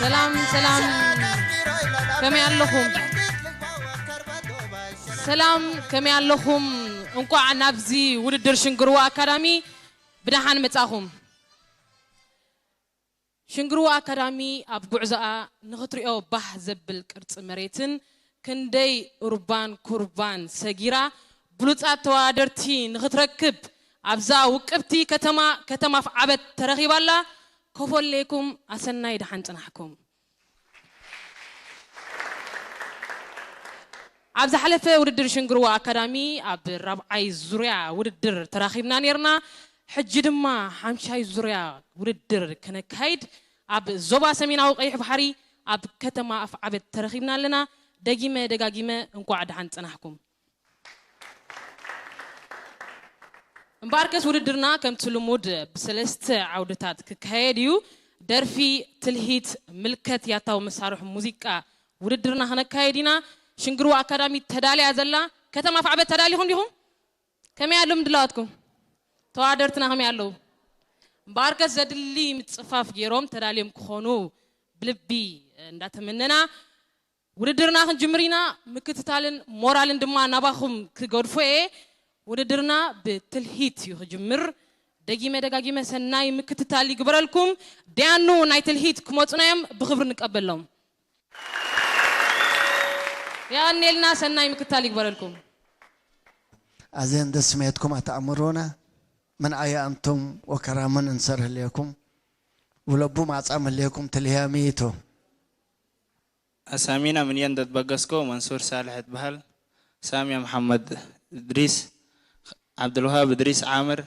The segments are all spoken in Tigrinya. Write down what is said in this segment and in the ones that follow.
ሰላም ሰላም፣ ከመይ ኣለኹም? ሰላም፣ ከመይ ኣለኹም? እንቋዕ ናብዚ ውድድር ሽንግርዋ ኣካዳሚ ብደሓን መጻኹም። ሽንግርዋ ኣካዳሚ ኣብ ጉዕዞኣ ንኽትሪኦ ባህ ዘብል ቅርጺ መሬትን ክንደይ ሩባን ኩርባን ሰጊራ ብሉጻት ተወዳደርቲ ንኽትረክብ ኣብዛ ውቅብቲ ከተማ ከተማ ኣፍዓበት ተረኺባላ። ኮፎሌኩም ኣሰናይ ደሓን ጽናሕኩም። ኣብ ዝሓለፈ ውድድር ሽንግርዋ ኣካዳሚ ኣብ ራብዓይ ዙርያ ውድድር ተራኺብና ነይርና። ሕጂ ድማ ሓምሻይ ዙርያ ውድድር ከነካይድ ኣብ ዞባ ሰሜናዊ ቀይሕ ባሕሪ ኣብ ከተማ ኣፍዓበት ተረኺብና ኣለና። ደጊመ ደጋጊመ እንቋዕ ደሓን ጸናሕኩም። እምበኣርከስ ውድድርና ከምቲ ልሙድ ብሰለስተ ዓውድታት ክካየድ እዩ። ደርፊ፣ ትልሂት፣ ምልከት ያታዊ መሳርሒ ሙዚቃ ውድድርና ክነካየድ ኢና። ሽንግርዋ ኣካዳሚ ተዳልያ ዘላ። ከተማ ኣፍዓበት ተዳሊኹም ዲኹም? ከመይ ኣሎ ምድላዋትኩም? ተዋደርትና ከመይ ኣለዉ? እምበኣርከስ ዘድሊ ምጽፋፍ ገይሮም ተዳልዮም ክኾኑ ብልቢ እንዳተመነና ውድድርና ክንጅምር ኢና። ምክትታልን ሞራልን ድማ ናባኹም ክገድፎ እየ። ውድድርና ብትልሂት እዩ ክጅምር። ደጊመ ደጋጊመ ሰናይ ምክትታል ይግበረልኩም። ደያኑ ናይ ትልሂት ክመጹና እዮም፣ ብኽብሪ ንቀበሎም። የቐንየልና፣ ሰናይ ምክትታል ይግበረልኩም። ኣዘን ደስ ስሜትኩም ኣተኣምሮና ምን ኣያ ኣንቱም ወከራምን እንሰርህ ሌኩም ውለቡ ማጻም ሌኩም ትልያ ሚቱ ኣሳሚና ምንየን ደትበገስኮ መንሱር ሳልሕ እትበሃል። ሳሚያ መሓመድ እድሪስ፣ ዓብዱልውሃብ እድሪስ ዓምር፣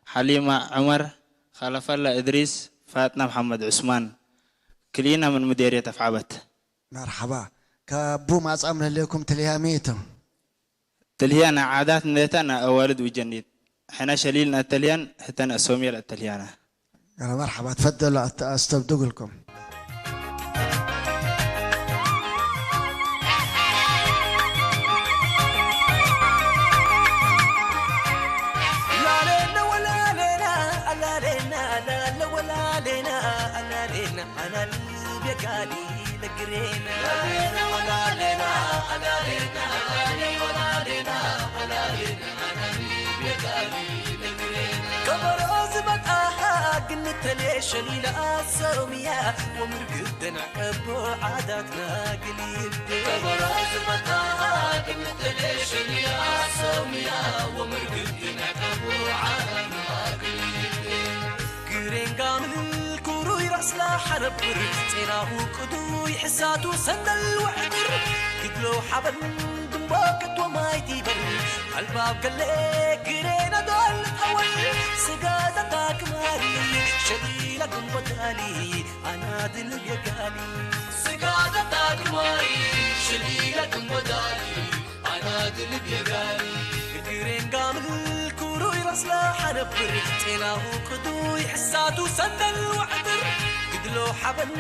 ሓሊማ ዑመር፣ ኻለፈላ እድሪስ፣ ፋጥና መሓመድ ዑስማን። ክልኢና ምን ምዴርየት ኣፍዓበት። መርሓባ። ከቡ ማጻም ለሌኩም ትልያ ሚቱ። ትልህያ ናይ ዓዳት ነታ ናይ ኣዋልድ ውጀኒት ሕና ሸሊል ናተልያን ህተን ኣሶምየል ኣተልያና። መርሓባ ትፈደሉ ኣስተብድጉልኩም። ከበሮ ዝበጣሃ ግንተሌ ሸሊላ ኣሰውምያ ወምርግደን ዕቀቦ ዓዳትና ግሊብ ከበሮ ዝበጣሃ ግንተሌ ሸሊላ ኣሰውምያ ወምርግደን ዕቀቦ ዓዳትና ግሊብ ግሬንጋ ምልል ኩሩይ ራስላ ሓረብር ጼናሁ ቅዱይ ሕሳቱ ሰንደል ወዕጥር ግድሎ ሓበን ድንቦ ከቶ ማይ ቲበል ኣልባብ ገለ ግሬና ዶል ንትሃወል ስጋዳታ ክማሪ ሸሊላ ግንቦ ዳሊ ኣና ድልብ የጋሊ ስጋዳታ ክማሪ ሸሊላ ግንቦ ዳሊ ኣና ድልብ የጋሊ ግሬን ጋምል ኩሩይ ራስላ ሓነብር ጤናሁ ቅዱይ ሕሳቱ ሰንደል ወዕጥር ግድሎ ሓበን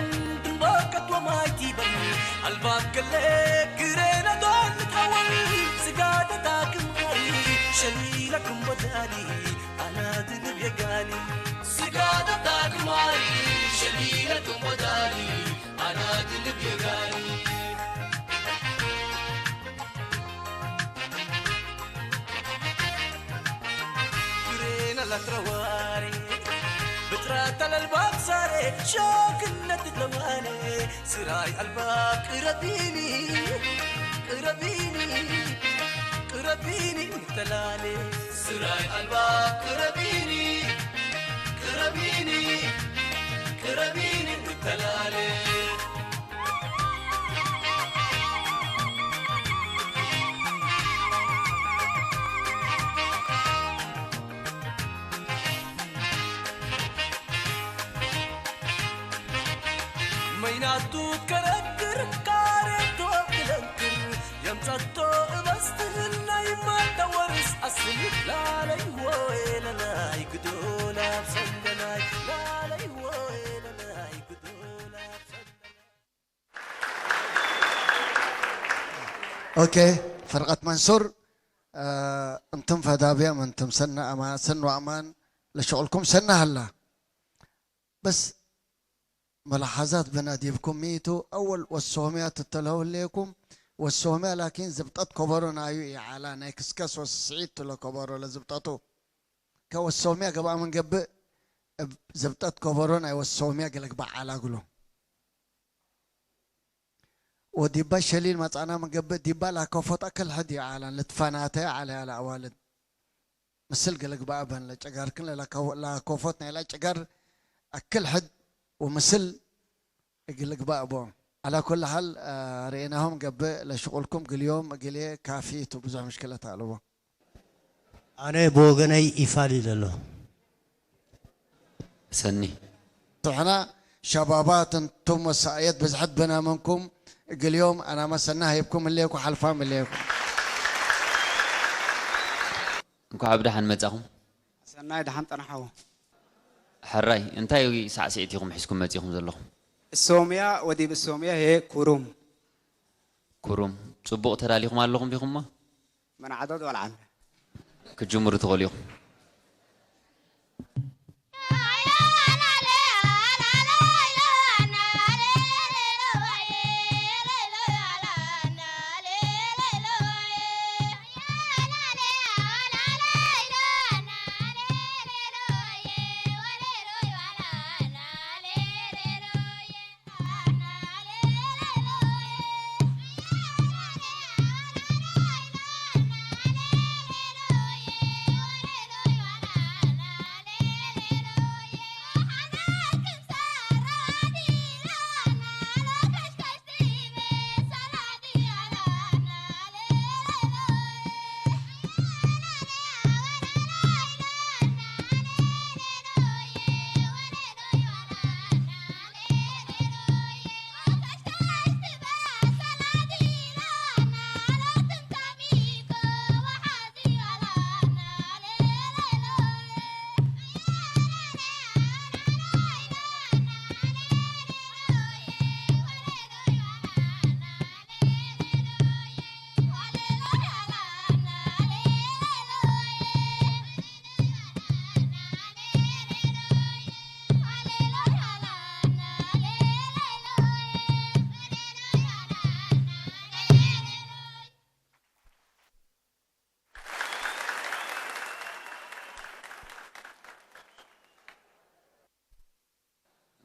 ድንቦ ከቶ ማይ ቲበል ኣልባብ ገለ ግሬን ኣዶን ንትሃወል ስጋደታ ክማሪ ሸሊላ ግንቦ ዳሊ ኣና ድልብ የጋሊ ስጋደታ ክማሪ ሸሊላ ግንቦ ዳሊ ኣና ድልብ የጋሊ ግሬን ኣላትረዋሪ ብጥራት ኣለልባብ ሳሬ ሸክነት ለዋኔ ስራይ ኣልባብ ቅረቢኒ ቅረቢኒ ቅረቢኒ ተላሌ ስራይ ኣልባብ ቅረቢኒ ቅረቢኒ ቅረቢኒ ተላሌ መይናቱ ከረግር ካሬቶ ክለንክር የምጸቶ እበስትህን ናይ ማታ ወርስ ኣስል ላለይዎ የለላይ ግዶ ናብ ሰንደላይ ላለይዎ የለላይ ግዶ ናብ ሰንደላይ ኦኬ ፈርቀት መንሱር እንቱም ፈዳብያም እንቱም ሰና ኣማ ሰኑ ኣማን ለሸቁልኩም ሰና ሀላ በስ መላሓዛት ብናዲብኩም ሚቱ ኣወል ወሶምያ ትተለውሌኩም ወሶምያ ላኪን ዝብጠት ኮበሮ ናዩ ይዓላ ናይ ክስከስ ወስዒት ትሎ ኮበሮ ለዝብጠቱ ከወሶምያ ገባእ መንገብእ እብ ዝብጠት ኮበሮ ናይ ወሶምያ ገለግባ ዓላ ግሎ ወዲባ ሸሊል መጻና መንገብእ ዲባ ላኮፎት ኣከል ሕድ ይዓላን ልትፋናተ ዓላ ያላ ኣዋልድ ምስል ገለግባ ኣበን ለጨጋርክን ለላኮፎት ናይ ላጨጋር ኣክል ሕድ ወምስል እግልግባእ ቦ። على كل حال ርኤናሆም ገብእ ለሽቁልኩም ግልዮም እግሌ ካፊ ቱ ብዙሕ ምሽክለት ኣለዎ። ኣነ ብወገነይ ኢፋል ኢለ ኣለኹ። ሰኒ ትሕና ሸባባት እንቱም ወሳእየት ብዝሐት ብና መንኩም እግልዮም ኣናመ ሰና ሀይብኩም እሌኩ ሓልፋም እሌኩ። እንኳዕ ብደሓን መጻኹም። ሰናይ ደሓን ጠናሓዎ። ሕራይ እንታይ ሳዕስዒት ኢኹም ሒዝኩም መጺኹም ዘለኹም? እሶምያ ወዲብ እሶምያ ሄ ኩሩም። ኩሩም ጽቡቕ ተዳሊኹም ኣለኹም ዲኹምማ? መናዓዶ ዝወልዓና። ክጅምሩ ትኽእሉ ኢኹም።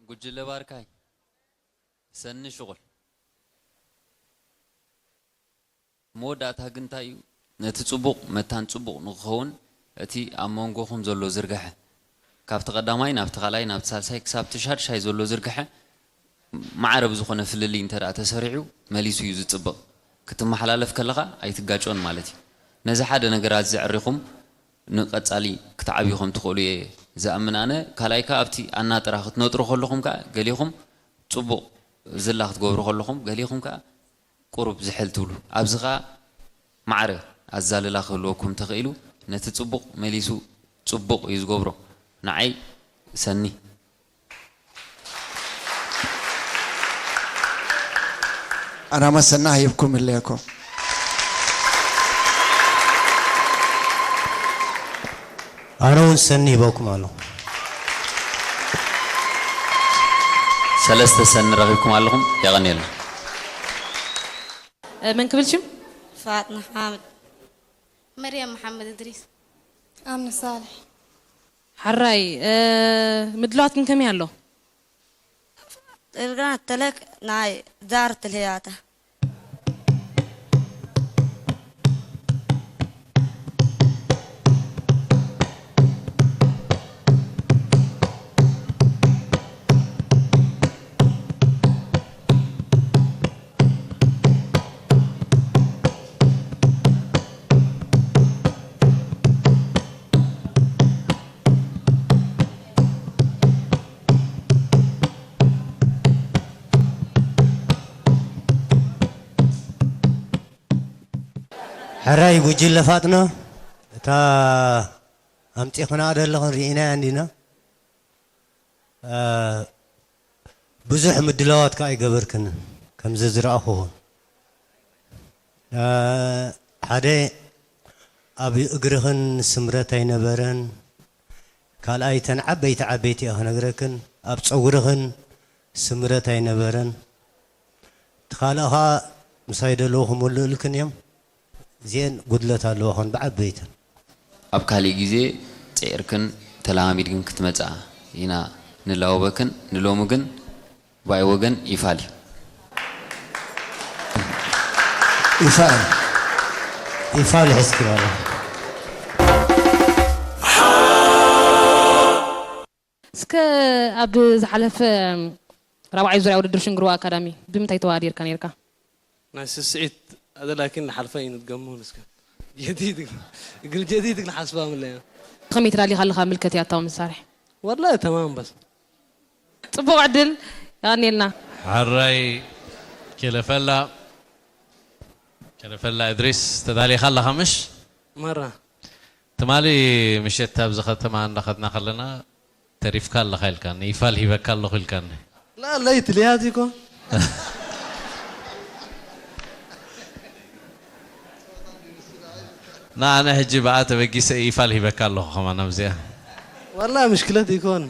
ጉጅለ ባርካይ ሰኒ ሽቑል መወዳእታ ግን እንታይ እዩ ነቲ ጽቡቕ መታን ጽቡቕ ንክኸውን እቲ ኣብ መንጎኹም ዘሎ ዝርግሐ ካብቲ ቀዳማይ ናብቲ ካልኣይ ናብቲ ሳልሳይ ክሳብ እቲ ሻድሻይ ዘሎ ዝርግሐ ማዕረ ብዝኾነ ፍልልይ እንተ ደኣ ተሰሪዑ መሊሱ እዩ ዝጽብቕ ክትመሓላለፍ ከለኻ ኣይትጋጮን ማለት እዩ ነዚ ሓደ ነገራት ዘዕሪኹም ንቐጻሊ ክትዓብዩ ከም ትኽእሉ እየ ዝኣምን ኣነ። ካልኣይ ከኣ ኣብቲ ኣናጥራ ክትነጥሩ ከለኹም ከኣ ገሊኹም ጽቡቕ ዝላ ክትገብሩ ከለኹም ገሊኹም ከኣ ቁሩብ ዝሕል ትብሉ። ኣብዚ ከኣ ማዕረ ኣዛልላ ክህልወኩም እንተኽኢሉ ነቲ ጽቡቕ መሊሱ ጽቡቕ እዩ ዝገብሮ። ንዓይ ሰኒ። ኣናመሰና ሂብኩም እለየኩም። ኣነ እውን ሰኒ ሂበኩም ኣለኹ። ሰለስተ ሰኒ ረኺብኩም ኣለኹም። የቐንየልና። መን ክብል ሽም? ፋጥና ሓምድ። መርያም መሓመድ እድሪስ። ኣምነ ሳልሕ። ሓራይ ምድላዋት ግን ከመይ ኣሎ? ጥርጋን ተለክ ናይ ዛር ትልህያታ። ሕራይ ጉጅለ ፋጥኖ እታ ኣምፂኽና ዘለኹን ርኢናያ እንዲና ብዙሕ ምድላዋት ከዓ ኣይገበርክን ከምዚ ዝረኣኹኹን ሓደ ኣብ እግርኽን ስምረት ኣይነበረን ካልኣይ ተን ዓበይቲ ዓበይቲ እየ ክነግረክን ኣብ ፀጉርኽን ስምረት ኣይነበረን። እቲ ካልእ ኸዓ ምሳይ ደለዉ ክምልኡልክን እዮም። እዚአን ጉድለት ኣለዋ ኾን ብዓበይተን። ኣብ ካሊእ ግዜ ጽዒርክን ተለማሚድክን ክትመጻ ኢና ንላወበክን። ንሎሚ ግን ባይ ወገን ይፋል እዩ። ይፋል፣ ይፋል ይሕዝክን ኣሎ። እስከ ኣብ ዝሓለፈ ራብዓይ ዙርያ ውድድር ሽንግርዋ ኣካዳሚ ብምንታይ ተወዳዲርካ ነይርካ? ናይ ስስዒት ኣደላኪን ንሓልፋ እዩ ንትገምሁን እስከ። ጀዲድ ግን፣ እግል ጀዲድ ግን ሓስባ ምለያ። ከመይ ተዳሊኻ ኣለኻ ምልከት ያታዊ መሳርሒ? ወላሂ ተማም በስ። ጽቡቕ ዕድል፣ የቐንየልና። ሕራይ ኬለፈላ፣ ኬለፈላ እድሪስ፣ ተዳሊኻ ኣለኻ ምሽ? መራ። ትማሊ ምሸት ኣብዚ ከተማ እንዳኸድና ከለና፣ ተሪፍካ ኣለኻ ኢልካኒ፣ ይፋል ሂበካ ኣለኹ ኢልካኒ። ላ፣ ለይት ልያት እኮ። ንኣነ ሕጂ ብኣ ተበጊሰ ይፋል ሂበካ ኣለኹ ከማን ኣብዚኣ። ዋላ ምሽክለት ይኮን።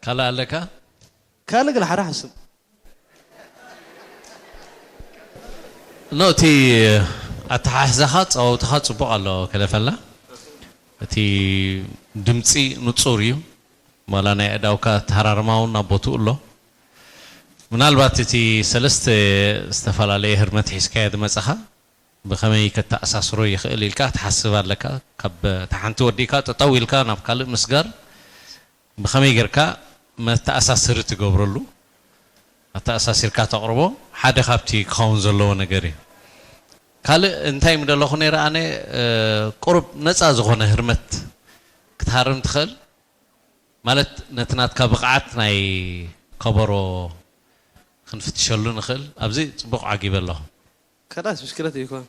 ካልእ ኣለካ? ካልእ ግን ሓደ ሓስብ። ኖ፣ እቲ ኣተሓሕዛኻ፣ ጸወታኻ ጽቡቕ ኣሎ፣ ከለፈላ። እቲ ድምጺ ንጹር እዩ። ዋላ ናይ ኣእዳውካ ኣተሃራርማ እውን ኣብ ቦትኡ ኣሎ። ምናልባት እቲ ሰለስተ ዝተፈላለየ ህርመት ሒዝካዮ ዝመጻኻ ብኸመይ ከተኣሳስሮ ይኽእል ኢልካ ትሓስብ ኣለካ? ካብ እታ ሓንቲ ወዲእካ ጠጠው ኢልካ ናብ ካልእ ምስጋር ብኸመይ ጌርካ መተኣሳስሪ ትገብረሉ? ኣተኣሳሲርካ ተቕርቦ ሓደ ካብቲ ክኸውን ዘለዎ ነገር እዩ። ካልእ እንታይ ምደለኹ ነይረ ኣነ፣ እ፣ ቁሩብ ነጻ ዝኾነ ህርመት ክትሃርም ትኽእል? ማለት ነቲ ናትካ ብቕዓት ናይ ከበሮ ክንፍትሸሉ ንኽእል። ኣብዚ ጽቡቕ ዓጊበ ኣለኹ። ከላስ ብሽክለት ይኮን።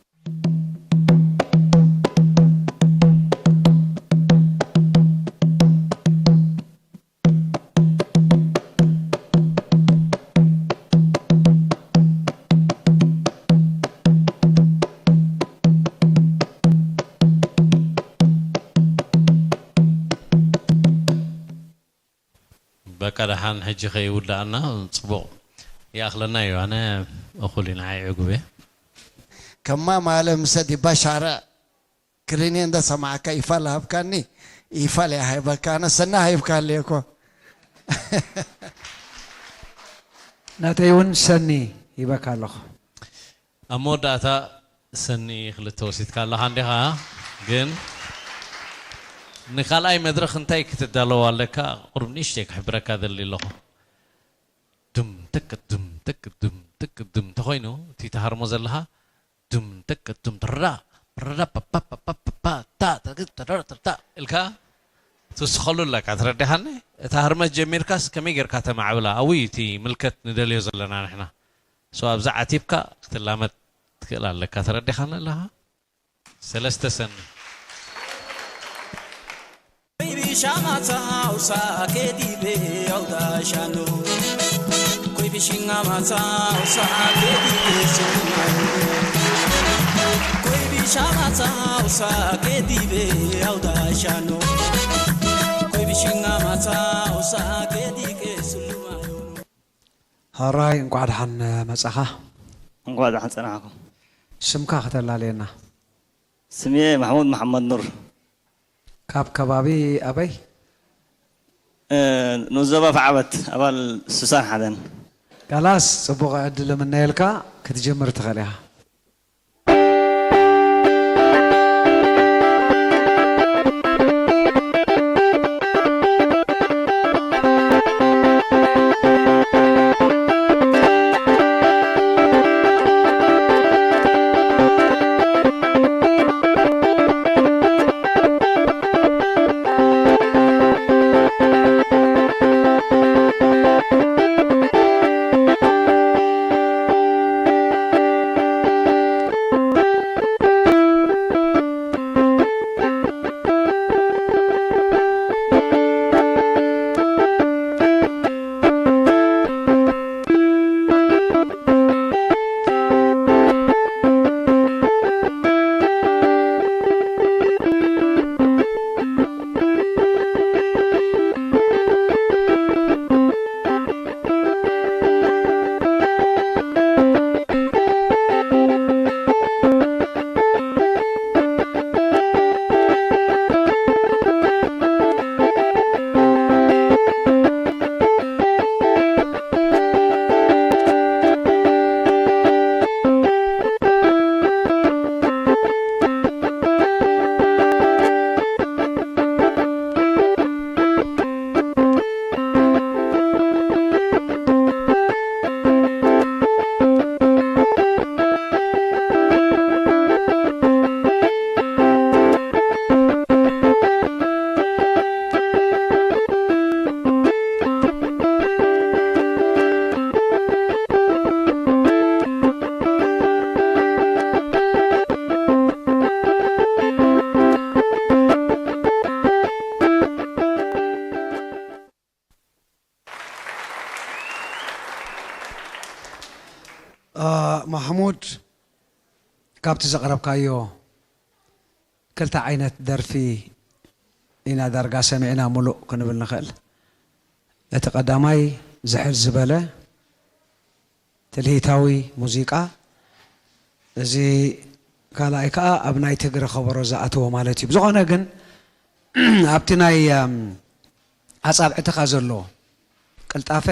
በቃ ደሓን ሕጂ ከይውዳእና ጽቡቕ ይኣኽለና እዩ። ኣነ እኹል እዩ፣ ንዓይ ዕጉብ እየ። ከማ ማለ ምሰ ዲባ ሻርዕ ክሪኔ እንደ ሰማዕካ ይፋል ሃብካኒ፣ ይፋል እያ ሃይበካ፣ ኣነ ሰና ሃይብካ ኣለየ እኮ። ናተይ እውን ሰኒ ሂበካ ኣለኹ። ኣብ መወዳእታ ሰኒ ክልተ ወሲድካ ኣለኻ እንዲኻ፣ ግን ንኻልኣይ መድረኽ እንታይ ክትዳለዋ ኣለካ? ቁሩብ ንእሽተይ ክሕብረካ ደሊ ኣለኹ። ድም ተክ ድም ተክ ድም ተክ ድም እንተኾይኑ፣ እቲ ትሃርሞ ዘለኻ ድም ተክ ድም ትራ ትራ ፓ ፓ ፓ ፓ ፓ ፓ ታ ተክ ተራ ተራ ታ ኢልካ ትውስኸሉ ኣለካ። ተረዲኻኒ? እታ ህርመት ጀሚርካስ ከመይ ጌርካ ተማዕብላ? ኣብኡ እዩ እቲ ምልከት ንደልዮ ዘለና ንሕና። ሶ ኣብዛ ዓቲብካ ክትላመድ ትኽእል ኣለካ። ተረዲኻኒ ኣለኻ? ሰለስተ ሰኒ። Koy bisha matsa usa ke dibe auda shano. Koy bishinga matsa usa ke dibe sumano. Koy bisha matsa usa ke dibe auda shano. Koy bishinga matsa usa ke dike sulumayo. ሕራይ፣ እንቋዕ ደሓን መጻኻ። እንቋዕ ደሓን ጸናሕኩም። ስምካ ከተላልየና? ስሜ ማሕሙድ መሓመድ ኑር። ካብ ከባቢ ኣበይ? እ፣ ንኡስ ዞባ ፍዓበት፣ ኣባል ሱሳን ሓደን። ካላስ፣ ጽቡቕ ዕድል እምነየልካ፣ ክትጅምር ትኽእል ኢኻ። ማሕሙድ፣ ካብቲ ዘቕረብካዮ ክልተ ዓይነት ደርፊ ኢና ዳርጋ ሰሚዕና፣ ምሉእ ክንብል ንኽእል። እቲ ቀዳማይ ዝሕል ዝበለ ትልሂታዊ ሙዚቃ፣ እዚ ካልኣይ ከኣ ኣብ ናይ ትግረ ከበሮ ዝኣተወ ማለት እዩ። ብዝኾነ ግን ኣብቲ ናይ፣ ኣም፣ ኣጻብዕትኻ ዘሎ ቅልጣፈ፣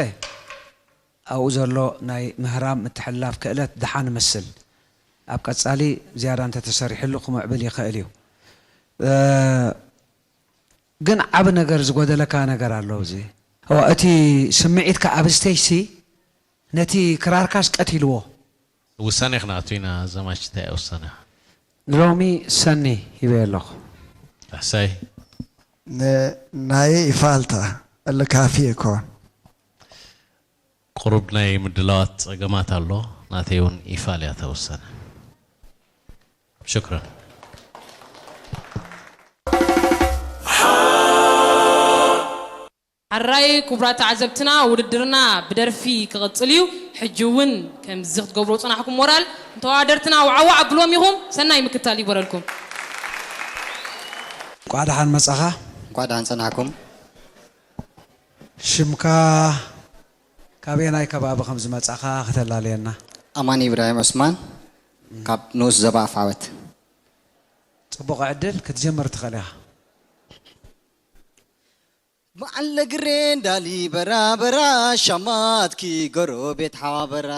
ኣብኡ ዘሎ ናይ ምህራም ምትሕልላፍ ክእለት ደሓን ይመስል። ኣብ ቀጻሊ ዝያዳ እንተተሰሪሕሉ ክምዕብል ይኽእል እዩ። እ፣ ግን ዓቢ ነገር ዝጎደለካ ነገር ኣሎ ኣብዚ። እዋ፣ እቲ ስምዒትካ ኣብ ስቴጅ ሲ ነቲ ክራርካስ ቀቲልዎ። ውሳኔ ክንኣቱ ኢና። ዘማች እንታይ ውሳኔ? ንሎሚ ሰኒ ሂበ ኣለኹ። ካሕሳይ? ን-፣ ናይ ይፋልታ እልካፊ ይኮን። ቁሩብ ናይ ምድላዋት ጸገማት ኣሎ። ናተይ እውን ይፋል እያ እታ ውሳነ። ሽክራን። ሓራይ ክቡራት ተዓዘብትና፣ ውድድርና ብደርፊ ክቕጽል እዩ። ሕጂ እውን ከምዚ ክትገብሩ ጸናሕኩም ሞራል ንተወዳደርትና ዋዕዋዕ ኣብሎም ኢኹም። ሰናይ ምክታል ይግበረልኩም። እንቋዕ ደሓን መጻኻ። እንቋዕ ደሓን ጸናሕኩም። ሽምካ፣ ካበየናይ ከባቢ ከም ዝመጻኻ ከተላልየና። ኣማን ኢብራሂም ዑስማን፣ ካብ ንኡስ ዞባ ኣፍዓበት። ጽቡቕ ዕድል፣ ክትጅምር ትኽእል ኢኻ። በዓል ነግሬ እንዳሊ በራበራ፣ ሻማትኪ ጎረቤት ሓበራ።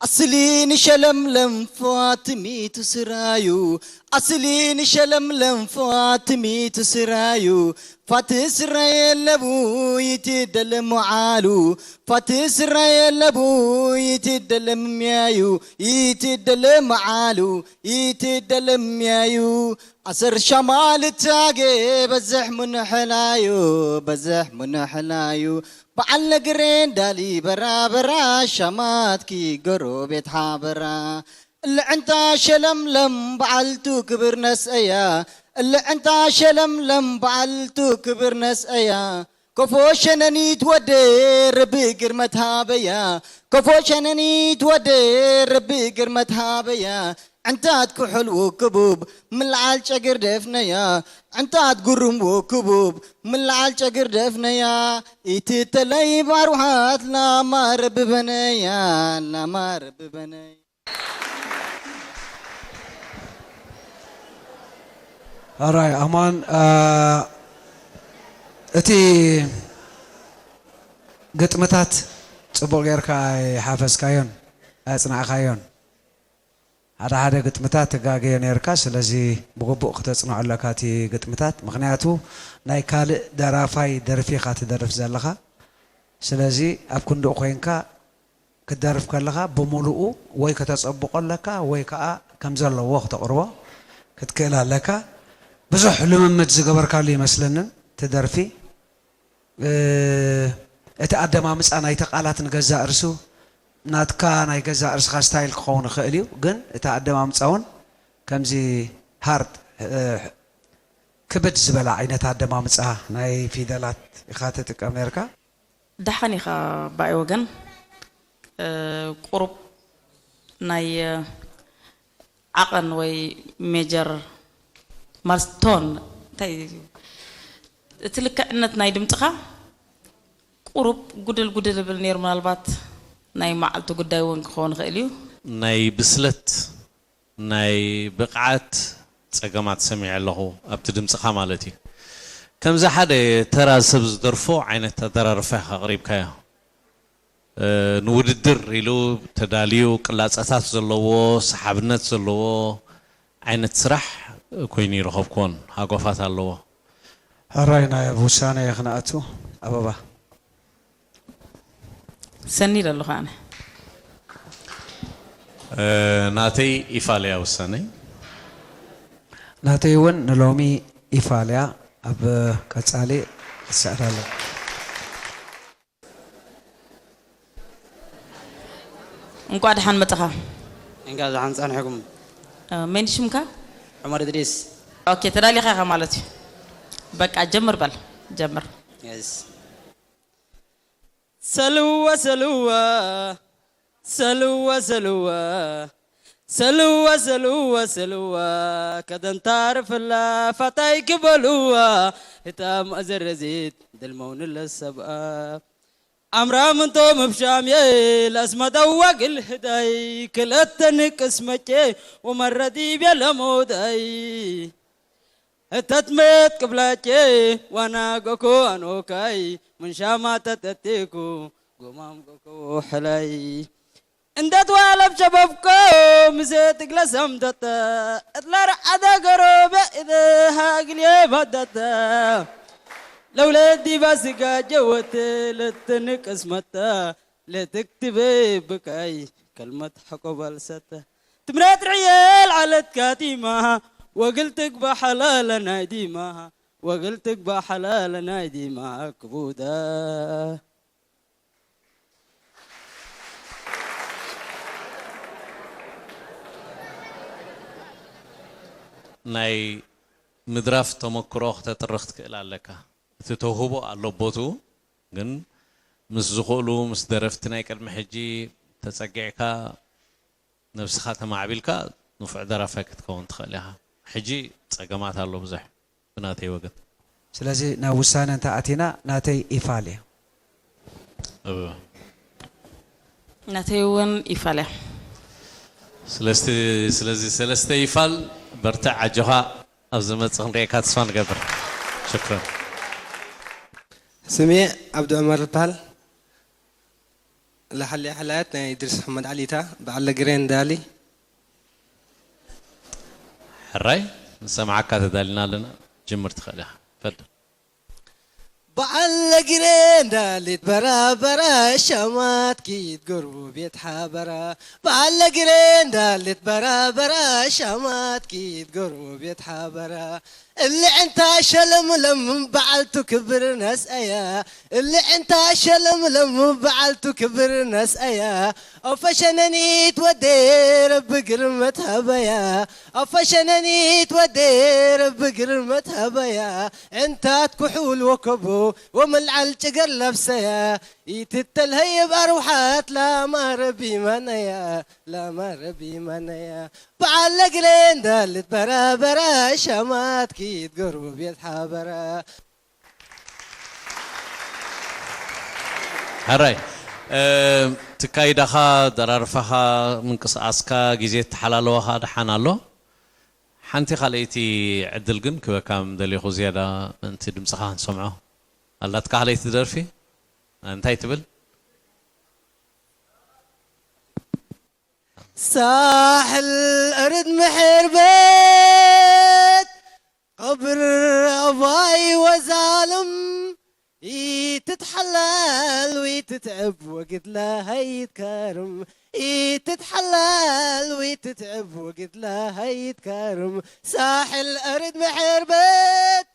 ኣስሊ ንሸለምለም ፋትሚቱ ስራዩ፣ ኣስሊ ንሸለምለም ፋትሚቱ ስራዩ። ፋቲ ስራየ ለቡ ይትደለ መዓሉ፣ ፋቲ ስራየ ለቡ ይትደለ ምያዩ፣ ይትደለ መዓሉ፣ ይትደለ ምያዩ። ኣሰር ሻማ ልታጌ በዝሕ ምንሕላዩ፣ በዝሕ ምንሕላዩ። በዓል ነግሬ እንዳሊ በራበራ፣ ሻማትኪ ጎረቤት ሓበራ። እልዕንታ ሸለምለም በዓልቱ ክብር ነስአያ፣ እልዕንታ ሸለምለም በዓልቱ ክብር ነስአያ። ከፎ ሸነኒት ወደ ረቢ ግርመት ሃበያ፣ ከፎ ሸነኒት ወደ ረቢ ግርመት ሃበያ። ዕንታት ኩሕል ውክቡብ ምልዓል ጨግር ደፍነያ፣ ዕንታት ጉሩም ውክቡብ ምልዓል ጨግር ደፍነያ። ኢትተለይ ባርውሓት ላማ ረቢ በነያ፣ ላማ ረቢ በነያ። ኣራይ ኣማን፣ አ፣ እቲ ግጥምታት ጽቡቕ ጌርካ ኣይሓፈዝካዮን፣ ኣጽናዕካዮን። ሓደ ሓደ ግጥምታት ትጋገዮ ኔርካ፣ ስለዚ ብግቡእ ክተጽንዖ ኣለካ እቲ ግጥምታት። ምኽንያቱ ናይ ካልእ ደራፋይ ደርፊ ኢኻ ትደርፍ ዘለኻ። ስለዚ ኣብ ክንድኡ ኮይንካ ክትደርፍ ከለኻ ብምሉኡ ወይ ከተጸብቖ ኣለካ ወይ ከኣ ከም ዘለዎ ክተቕርቦ ክትክእል ኣለካ። ብዙሕ ልምምድ ዝገበርካሉ ይመስለንን እቲ ደርፊ። እ፣ እቲ ኣደማምጻ ናይቲ ቃላት ንገዛእ ርእሱ ናትካ ናይ ገዛእ ርእስኻ ስታይል ክኸውን ይኽእል እዩ፣ ግን እቲ ኣደማምጻ እውን ከምዚ ሃርድ፣ እ፣ ክብድ ዝበለ ዓይነት ኣደማምጻ ናይ ፊደላት ኢኻ ትጥቀም ነርካ። ደሓን ኢኻ ብኣይ ወገን፣ እ፣ ቁሩብ ናይ፣ እ፣ ዓቐን ወይ ሜጀር ማለት ቶን እንታይ እዩ? እቲ ልክዕነት ናይ ድምጽኻ ቁሩብ ጉድል ጉድል ይብል ነይሩ። ምናልባት ናይ መዓልቲ ጉዳይ እውን ክኸውን ይኽእል እዩ። ናይ ብስለት፣ ናይ ብቕዓት ጸገማት ሰሚዐ ኣለኹ ኣብቲ ድምጽኻ ማለት እዩ። ከምዚ ሓደ ተራ ሰብ ዝደርፎ ዓይነት ኣደራርፋ ኢኻ ኣቕሪብካዮ። እ፣ ንውድድር ኢሉ ተዳልዩ ቅላጸታት ዘለዎ፣ ሰሓብነት ዘለዎ ዓይነት ስራሕ ኮይኑ ይረኸብኩዎን ሃጎፋት ኣለዎ። ሕራይ ናይ ኣብ ውሳነ ክንኣቱ። ኣበባ። ሰኒ ኢለ ኣለኹ ኣነ። እ፣ ናተይ ኢፋልያ ውሳነይ። ናተይ እውን ንሎሚ ኢፋልያ። ኣብ ቀጻሊ ክስዕር ኣለዎ። እንቋዕ ደሓን መጻኻ። እንኳዕ ደሓን ጸንሕኩም። እ፣ መን ሽምካ? ዑመር እድሪስ። ኦኬ፣ ተዳሊኻ ኢኻ ማለት እዩ። በቃ ጀምር በል፣ ጀምር። የስ። ሰልዋ ሰልዋ ሰልዋ ሰልዋ ሰልዋ ሰልዋ ሰልዋ ከደንታርፍላ ፋታይ ክበልዋ ህታም ኣዘረዚት ድልመውንለ ሰብኣ ኣምራም እንቶ ምብሻምየ ለስመደዋ ግልህዳይ ክለተ ንቅስ መቼ ወመረዲብ የለሞዳይ እተትመት ቅብላቼ ዋና ገኮ ኣኖካይ ምንሻማ ተጠቴኩ ጎማም ገኮ ሕላይ እንደት ዋለብ ሸበብኮ ምሰ ትግለ ሰምተተ እትለር ዓደ ገሮበ እደ ሃግልየ ባደተ ለውለት ዲባ ስጋጀ ወተ ለትንቅስመተ ለትክትበ ብቃይ ከልመት ሐቆ ባልሰተ ትምረት ርዕየ ለዓለት ካቲማ ወግል ትግባ ሓላለ ናይ ዲማ ወግል ትግባ ሓላለ ናይ ዲማ ክቡዳ ናይ ምድራፍ ተመክሮ ክተጥርኽ ትክእል ኣለካ። እቲ ተውህቦ ኣሎ ቦትኡ፣ ግን ምስ ዝኽእሉ ምስ ደረፍቲ ናይ ቅድሚ ሕጂ ተጸጊዕካ ነብስኻ ተማዕቢልካ ንፉዕ ደራፋይ ክትከውን ትኽእል ኢኻ። ሕጂ ጸገማት ኣሎ ብዙሕ ብናተይ ወገን። ስለዚ ናብ ውሳነ እንተ ኣቲና ናተይ ኢፋል እያ። እወ። ናተይ እውን ኢፋል እያ። ስለስቲ ስለዚ ሰለስተ ይፋል በርትዕ ኣጆኻ ኣብ ዝመጽእ ክንሪኤካ ተስፋ ንገብር። ሽክረን። ስሜ ዓብዱ ዑመር ይበሃል። ለሓሊ ሓላያት ናይ ድርስ ሓመድ ዓሊታ በዓል ለግሬን ዳሊ። ሕራይ ንሰምዓካ ተዳሊና ኣለና። ጅምር ትኽእል ኢኻ። ፈድ በዓል ለግሬ እንዳሊት በራበራ ሻማት ኪት ጎርቡ ቤት ሓበራ በዓል ለግሬ እንዳሊት በራበራ ሻማት ኪት ጎርቡ ቤት ሓበራ እልዕንታ ሸለምለም በዓልቱ ክብር ነስአያ እልዕንታ ሸለምለም በዓልቱ ክብር ነስአያ ኣፈሸነኒት ወዴ ረቢ ግርመት ሃበያ ኣፈሸነኒት ወዴ ረቢ ግርመት ሃበያ ዕንታት ኩሑል ወከቦ ወመልዓል ጭገር ለብሰያ ኢትተልሀየብ ኣርውሓት ላማ ረቢ ማነያ ላማ ረቢ ማነያ በዓል ለግሬ እንዳልት በራበራ ሻማት ኪት ጎርቦ ቤት ሓበራ ሕራይ ትካይዳኻ ደራርፋኻ ምንቅስቃስካ ግዜ ተሓላለወኻ ደሓን ኣሎ ሓንቲ ካልኣይቲ ዕድል ግን ክበካ ምደሊኹ ዝያዳ ምእንቲ ድምፅኻ ክንሰምዖ ኣላትካ ካልኣይቲ ደርፊ እንታይ ትብል ሳሕል እርድ ምሕርበት قبر أباي وزالم إي تتحلل وي تتعب وقت لا هيتكرم إي تتحلل وي تتعب وقت لا هيتكرم ساحل أرد محربت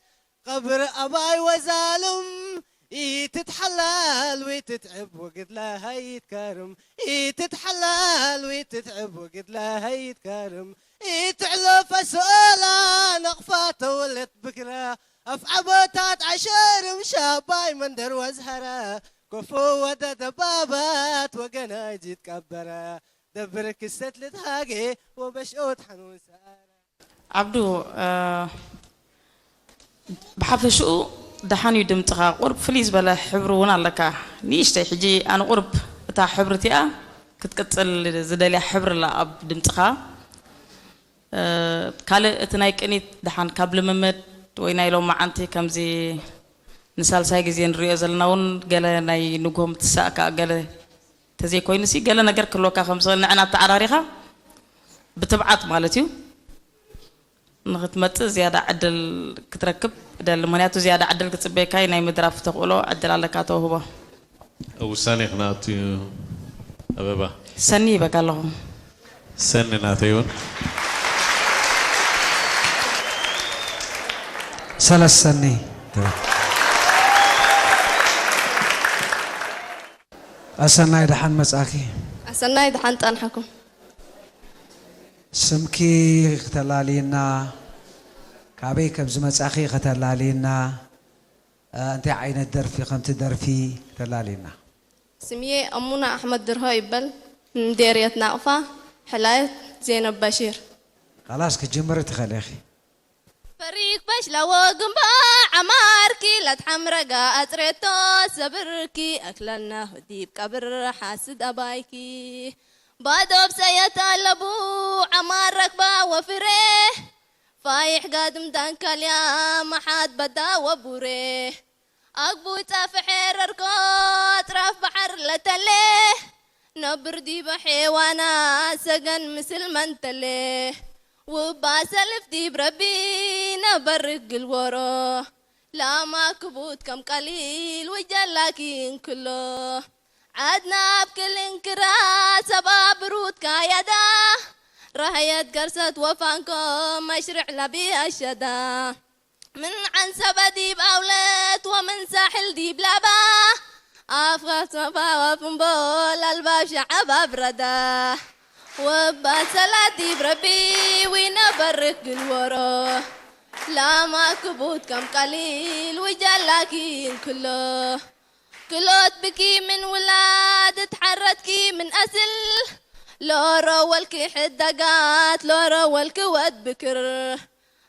قبر أباي وزالم إي تتحلل وي تتعب وقت لا هيتكرم إي تتحلل وي تتعب وقت لا هيتكرم إي تعلو فسؤالا نقفة ولت بكرة أف عبوتات عشر مشاباي من دروز هرا كفو ودى دبابات وقناجي تكبرا دبر كسة لتهاقي وبشوت حنون سارة ዓብዱ ብሓፈሽኡ ደሓን እዩ ድምፅኻ ቁርብ ፍልይ ዝበለ ሕብሪ እውን ኣለካ ንእሽተይ ሕጂ ኣነ ቁርብ እታ ሕብሪ እቲኣ ክትቅፅል ዝደልያ ሕብሪ ኣላ ኣብ ድምፅኻ ካልእ እቲ ናይ ቅኒት ደሓን ካብ ልምምድ ወይ ናይ ሎማዓንቲ ከምዚ ንሳልሳይ ግዜ ንሪኦ ዘለና እውን ገለ ናይ ንግሆ ምትሳእ ከዓ ገለ ተዘይኮይኑሲ ገለ ነገር ክህልወካ ከም ዝኽእል ንዕና ኣተዓራሪኻ ብትብዓት ማለት እዩ ንኽትመፅእ ዝያዳ ዕድል ክትረክብ እደሊ ምኽንያቱ ዝያዳ ዕድል ክፅበየካ እዩ ናይ ምድራፍ ተኽእሎ ዕድል ኣለካ ተውህቦ ውሳኔ ክነኣቱ እዩ ኣበባ ሰኒ ይበካ ኣለኹ ሰኒ ናተይ እውን ሰለስ ሰኒ ኣሰናይ ደሓን መጻኪ ኣሰናይ ደሓን ጸንሐኩም ስምኪ ክተላልይና ካበይ ከም ዝመጻኺ ከተላልይና እንታይ ዓይነት ደርፊ ከም ትደርፊ ከተላልይና ስምየ ኣሙና ኣሕመድ ድርሆ ይበል ንዴርየት ናቕፋ፣ ሕላየት ዜነብ በሺር። خلاص ክትጅምሪ ትኽእሊ ኢኺ። ፈሪክ በሽላዎ ግንባ ዓማርኪ ላትሓምረጋ ኣጽሬቶ ሰብርኪ ኣክለና ዲብ ቀብር ሓስድ ኣባይኪ ባዶብ ሰየት ኣለቡ ዓማር ረክባ ወፍሬ ፋይሕ ጋድም ዳንካልያ መሓት በዳ ወቡሬ ኣግቡ ጻፍሐ ረርኮ ኣጥራፍ ባሕር ለተሌ ነብር ዲበ ሔዋና ሰገን ምስል መንተሌ ውባ ሰልፍ ዲብ ረቢ ነበርክ ግልወሮ ላማ ክቡት ከም ቀሊል ውጀላኪ እንክሎ ዓድና ኣብ ክልንክራ ሰባ ብሩት ካያዳ ራህየት ገርሰት ወፋንኮ መሽርዕ ለቢ ኣሸዳ ምን ዓንሰበ ዲብ ኣውለት ወምን ሳሕል ዲብ ላባ ኣፍጋት ሰፋ ወፍንቦል ኣልባብ ሸዓብ ኣብረዳ ወባ ሰላት ዲብ ረቢ ዊነበርክ ግልወሮ ላማ ክቡት ከም ቀሊል ውጃላኪ እንክሎ ክሎት ብኪ ምን ውላድ ትሓረትኪ ምን ኣስል ሎሮ ወልኪ ሕዳጋት ሎሮ ወልኪ ወድ ብክር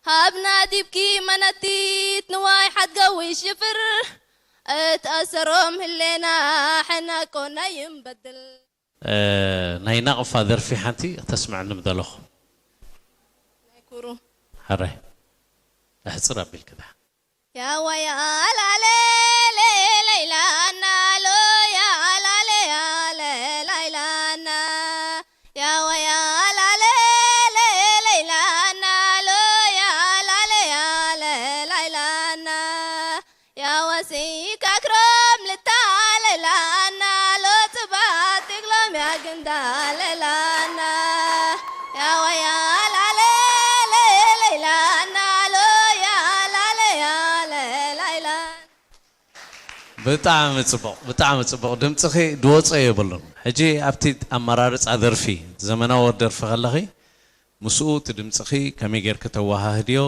ሃብና ዲብኪ መነቲት ንዋይ ሓድገዊ ሽፍር እት ኣሰሮም ህሌና ሕናቆና ይንበድል ናይ ናቕፋ ደርፊ ሓንቲ ክተስምዐኒ ምደለኹ። ናይ ኩሩ ሓራይ ኣሕፅር ኣቢልክ ደሓን። ያዋ ያላለ ሌለይላና ሎ ያላለ ያለ ላይላና ያዋ ያላለ ሌለይላና ሎ ያላለ ያለ ላይላና ያዋሲ ካክሮም ልታለላና ሎ ጽባት ትግሎም ያግንዳለላና ያዋ ያላለ ሌለይላና ሎ ያላለ ያለ ላይላና ብጣዕሚ ጽቡቕ፣ ብጣዕሚ ጽቡቕ። ድምጽኺ ድወጾ የብሉን። ሕጂ ኣብቲ ኣመራርጻ ደርፊ፣ ዘመናዊ ደርፊ ከለኺ፣ ምስኡ እቲ ድምጽኺ ከመይ ጌርኪ ተወሃህድዮ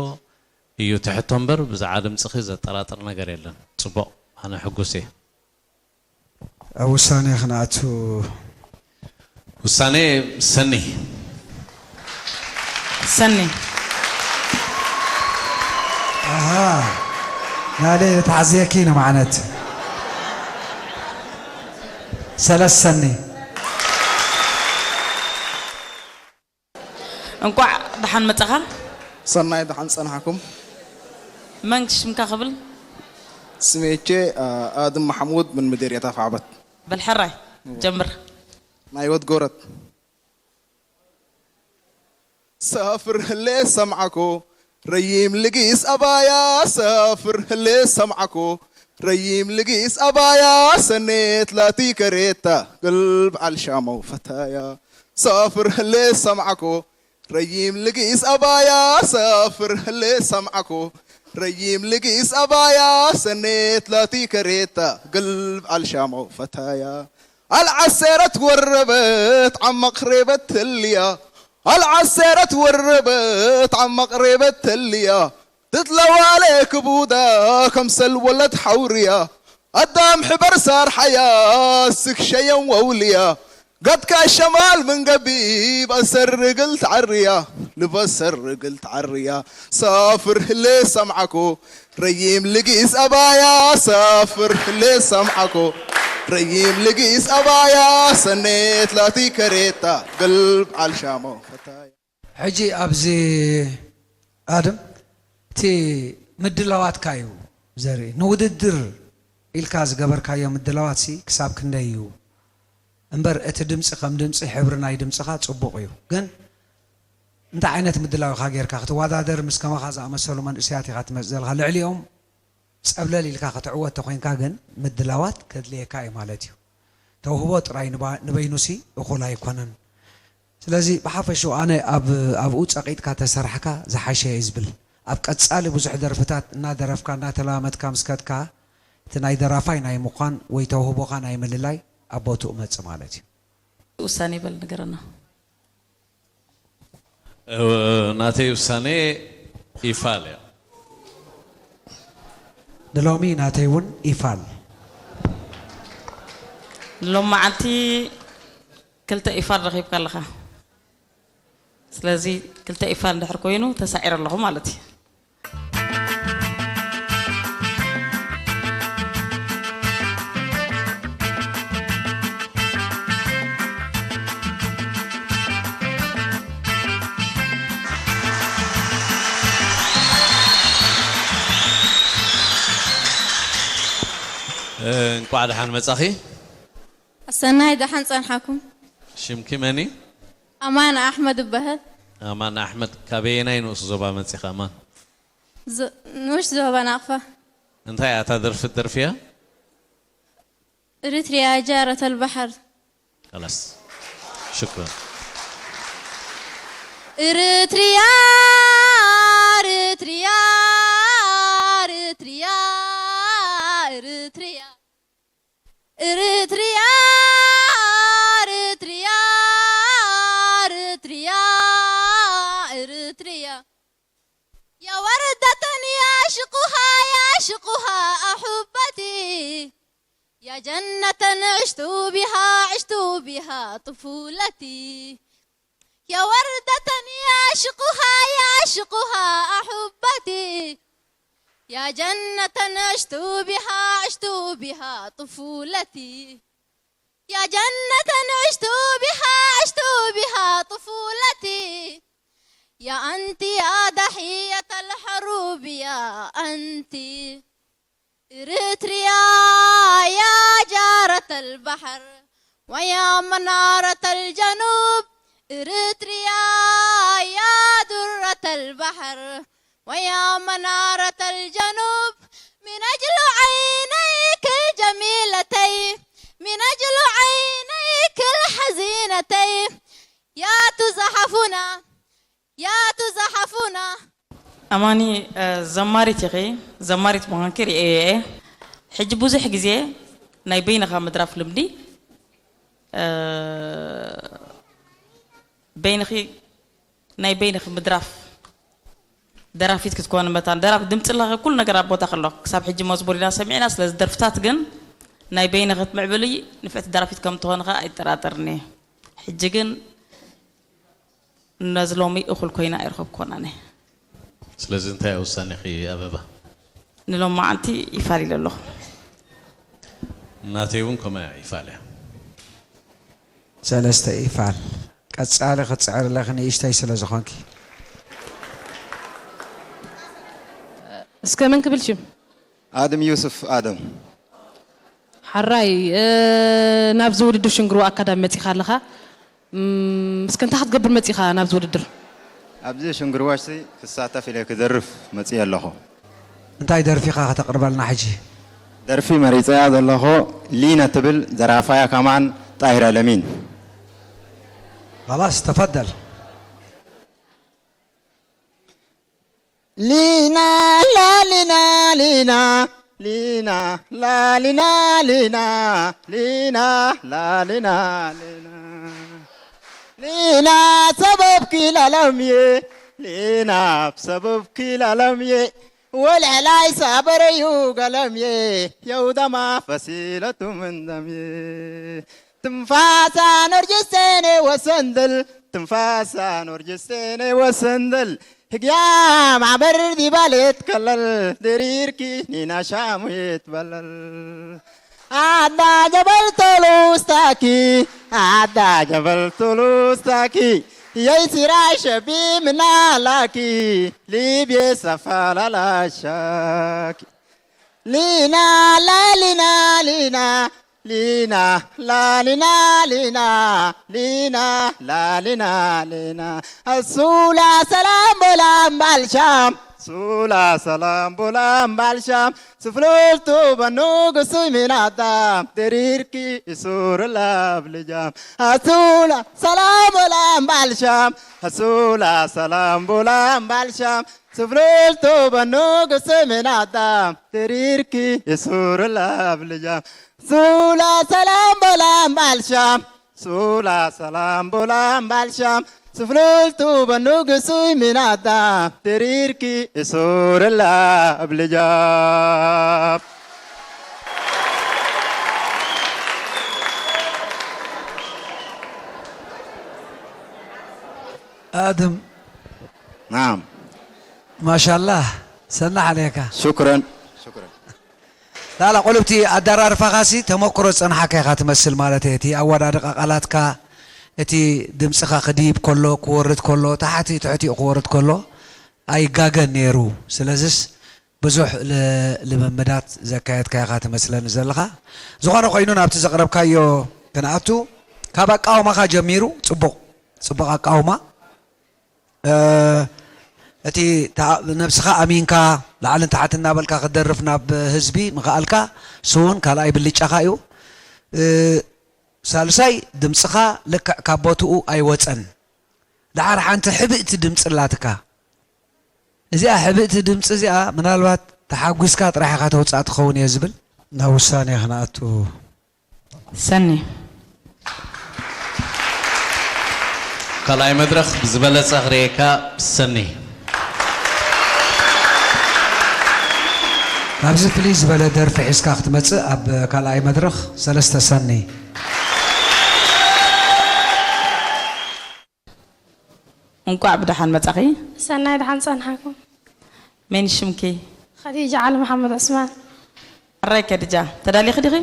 እዩ እቲ ሕቶ እምበር፣ ብዛዕባ ድምጽኺ ዘጠራጥር ነገር የለን። ጽቡቕ፣ ኣነ ሕጉስ እየ። ኣብ ውሳኔ ክንኣቱ ውሳኔ ሰኒ። ሰኒ ኣሃ ናለ ተዓዝየኪ ንማዕነት ሰለስ ሰኒ እንቋዕ ደሓን መጻኻ። ሰናይ ደሓን ጸናሕኩም። መን ሽምካ ክብል? ስሜቼ ኣድም ማሕሙድ ምን ምድር የታፋዕበት በል ሕራይ ጀምር። ናይ ወድ ጎረት ሳፍር ህሌ ሰምዓኮ ረይም ልጊስ ኣባያ ሳፍር ህሌ ሰምዓኮ ረይም ልጊስ ኣባያ ሰኔት ላቲ ከሬታ ግልብ ዓልሻመው ፈታያ ሳፍር ህሌ ሰምዓኮ ረይም ልጊስ ኣባያ ሳፍር ህሌ ሰምዓኮ ረይም ልጊስ ኣባያ ሰኔት ላቲ ከሬታ ግልብ ዓልሻመው ፈታያ ኣልዓሰረት ወረበት ዓመቕሬበት ተልያ ኣልዓሰረት ወረበት ዓመቕሬበት ተልያ ትትለዋለ ክቡዳ ከምሰል ወለት ሓውርያ ኣዳም ሕበር ሳርሓያ ስክሸየም ወውልያ ገትካ ሸማል ምን ገቢብ ኣሰር ርግል ተዓርያ ልበሰር ርግል ተዓርያ ሳፍር ህሌ ሰምዓኮ ረይም ልጊስ ኣባያ ሳፍር ህሌ ሰምዓኮ ረይም ልጊስ ኣባያ ሰኔት ላቲ ከሬታ ግልብ ዓልሻሞ ፈታያ ሕጂ ኣብዚ ኣድም እቲ ምድላዋትካ እዩ ዘርኢ ንውድድር ኢልካ ዝገበርካዮ ምድላዋት ሲ ክሳብ ክንደይ እዩ እምበር እቲ ድምፂ ከም ድምፂ ሕብሪ ናይ ድምፅኻ ፅቡቕ እዩ ግን እንታይ ዓይነት ምድላው ኢኻ ጌርካ ክትወዳደር ምስ ከማኻ ዝኣመሰሉ መንእሰያት ኢኻ ትመፅእ ዘለኻ ልዕሊኦም ፀብለል ኢልካ ክትዕወት ተኮይንካ ግን ምድላዋት ከድልየካ እዩ ማለት እዩ ተውህቦ ጥራይ ንበይኑሲ እኹል ኣይኮነን ስለዚ ብሓፈሽኡ ኣነ ኣብኡ ፀቂጥካ ተሰራሕካ ዝሓሸ እየ ዝብል ኣብ ቀፃሊ ብዙሕ ደርፍታት እናደረፍካ እናተለማመድካ ምስ ከድካ እቲ ናይ ደራፋይ ናይ ምዃን ወይ ተውህቦኻ ናይ ምልላይ ኣብ ቦትኡ መፅ ማለት እዩ ውሳኔ በል ንገረና ናተይ ውሳኔ ይፋል እያ ንሎሚ ናተይ እውን ይፋል ሎማዓንቲ ክልተ ኢፋል ረኺብካ ኣለኻ። ስለዚ ክልተ ኢፋል እንድሕር ኮይኑ ተሳዒረ ኣለኹ ማለት እዩ። እንቋዕ ደሓን መጻኺ። ኣሰናይ ደሓን ጸንሓኩም። ሽምኪ መን እዩ? ኣማን ኣሕመድ እበሃል። ኣማን ኣሕመድ፣ ካበየናይ ንኡስ ዞባ መጺኻ ኣማን? ዞ-፣ ንኡሽ ዞባ ናቕፋ። እንታይ እያ እታ ደርፊ ትደርፍያ? إريتريا جارة البحر. خلاص. شكرا. إريتريا، إريتريا، إريتريا، إريتريا. إريتريا، إريتريا، إريتريا، إريتريا. يا وردة يعشقها، يعشقها أحبتي. يا جنة عشت بها، عشت بها طفولتي. يا وردة يعشقها، يعشقها أحبتي. يا جنة عشت بها، عشت بها طفولتي. يا جنة عشت بها، عشت بها طفولتي. يا أنت يا ضحية الحروب، يا أنت. إريتريا يا جارة البحر، ويا منارة الجنوب. إريتريا يا درة البحر، ويا منارة الجنوب. من أجل عينيك الجميلتين، من أجل عينيك الحزينتين. يا تزحفنا، يا تزحفنا. ኣማኒ፣ እ፣ ዘማሪት ኢኺ፣ ዘማሪት ምዃንኪ ርእየ እየ። ሕጂ ብዙሕ ግዜ ናይ በይንኻ ምድራፍ ልምዲ፣ እ፣ በይንኺ፣ ናይ በይንኺ ምድራፍ ደራፊት ክትኮኒ መታን፣ ደራፊት ድምፂ ኣለኺ፣ ኩሉ ነገር ኣብ ቦታ ከሎ። ክሳብ ሕጂ መዝሙር ኢና ሰሚዕና፣ ስለዚ ደርፍታት ግን ናይ በይንኺ ክትምዕብሊ ንፍዕቲ ደራፊት ከም ትኾኒ ኸኣ ኣይጠራጠርን እየ። ሕጂ ግን ነዚ ሎሚ እኹል ኮይና ኣይረኸብኩዎን ኣነ። ስለዚ እንታይ ውሳኔኺ ኣበባ? ንሎማዓንቲ ይፋል ኢለ ኣለኹ። ናተይ እውን ከምኡ እያ፣ ይፋል እያ። ሰለስተ ኢፋል። ቀጻሊ ክትጽዕሪ ኣለኺ ንእሽተይ ስለ ዝኾንኪ። እስከ መን ክብል ሽም? ኣድም ዩስፍ ኣደም። ሓራይ፣ እ፣ ናብዚ ውድድር ሽንግርዋ ኣካዳሚ መጺኻ ኣለኻ። እም፣ እስከ እንታይ ክትገብር መጺኻ ናብዚ ውድድር? ኣብዚ ሽንግርዋሽሲ ክሳተፍ ኢለ ክደርፍ መጺኤ ኣለኹ። እንታይ ደርፊ ኢኻ ከተቕርበልና ሕጂ? ደርፊ መሪጸያ ዘለኹ ሊና ትብል፣ ደራፋያ ከማን ጣሂር ኣለሚን። خلاص، تفضل. ሊና ላሊና ሊና ሊና ላሊና ሊና ሊና ላሊና ሊና ሊና ሰበብኪ ላለምየ ሊና ሰበብኪ ላለምየ ወልዕላይ ሳበረዩ ገለምየ የውደማ ፈሲለቱ ምንደምየ ትንፋሳ ኖርጅስቴኔ ወሰንደል ትንፋሳ ኖርጅስቴኔ ወሰንደል ህግያ ማዕበር ዲባሌት ከለል ድሪርኪ ኒና ሻሙየት በለል ኣዳ ጀበል ቶሉስታኪ ኣዳ ጀበል ቶሉስታኪ የይሲራ ሸቢ ምናላኪ ሊብየ ሰፋላላሻኪ ሊና ላሊና ሊና ሊና ላሊና ሊና ሊና ላሊና ሊና ኣሱላ ሰላም ቦላም ባልሻም ሱላ ሰላም ቦላም ባልሻም ስፍልልቱ በኑ ግሱይ ሚናዳም ደሪርኪ እሱር ላብልጃም ኣሱላ ሰላም ቦላም ባልሻም ኣሱላ ሰላም ቦላም ባልሻም ስፍልልቱ በኑ ግሱይ ሚናዳም ደሪርኪ እሱር ላብልጃም ሱላ ሰላም ቦላም ባልሻም ሱላ ሰላም ቦላም ባልሻም ስፍልልቱ በኑ ግሱይ ሚናዳም ደሪርኪ እሱር ላብልጃም ኣድም نعم ማሻላህ ሰናሕ ኣለካ شكرا شكرا ላላ ቁልብቲ ኣደራርፋኻሲ ተመክሮ ዝፀንሓካ ኢኻ ትመስል ማለት እየ እቲ ኣወዳድቃ ቃላትካ እቲ ድምፅኻ ክድይብ ከሎ ክወርድ ከሎ ታሕቲ ትሕቲኡ ክወርድ ከሎ ኣይጋገን ነይሩ ስለዚስ ብዙሕ ልምምዳት ዘካየድካ ኢኻ ትመስለኒ ዘለኻ ዝኾነ ኮይኑ ናብቲ ዘቕረብካዮ ክንኣቱ ካብ ኣቃውማኻ ጀሚሩ ፅቡቕ ፅቡቕ ኣቃውማ እቲ ነብስኻ ኣሚንካ ላዕልን ታሕት እናበልካ ክደርፍ ናብ ህዝቢ ምኽኣልካ ስውን ካልኣይ ብልጫኻ እዩ ሳልሳይ ድምፅኻ ልክዕ ካብ ቦትኡ ኣይወፀን ደሓር ሓንቲ ሕብእቲ ድምፂ ኣላትካ እዚኣ ሕብእቲ ድምፂ እዚኣ ምናልባት ተሓጒስካ ጥራሕ ኢኻ ተውፃእ ትኸውን እየ ዝብል ናብ ውሳኔ ክንኣቱ ሰኒ ካልኣይ መድረኽ ብዝበለፀ ክርእየካ ሰኒ ናብዚ ፍልይ ዝበለ ደርፊ ሒዝካ ክትመፅእ ኣብ ካልኣይ መድረኽ ሰለስተ ሰኒ እንቋዕ ብደሓን መጻኺ ሰናይ ደሓን ጸንሓኩም መን ሽምኪ ኸዲጃ ዓሊ መሓመድ ዑስማን ኣራይ ከድጃ ተዳሊኺ ዲኺ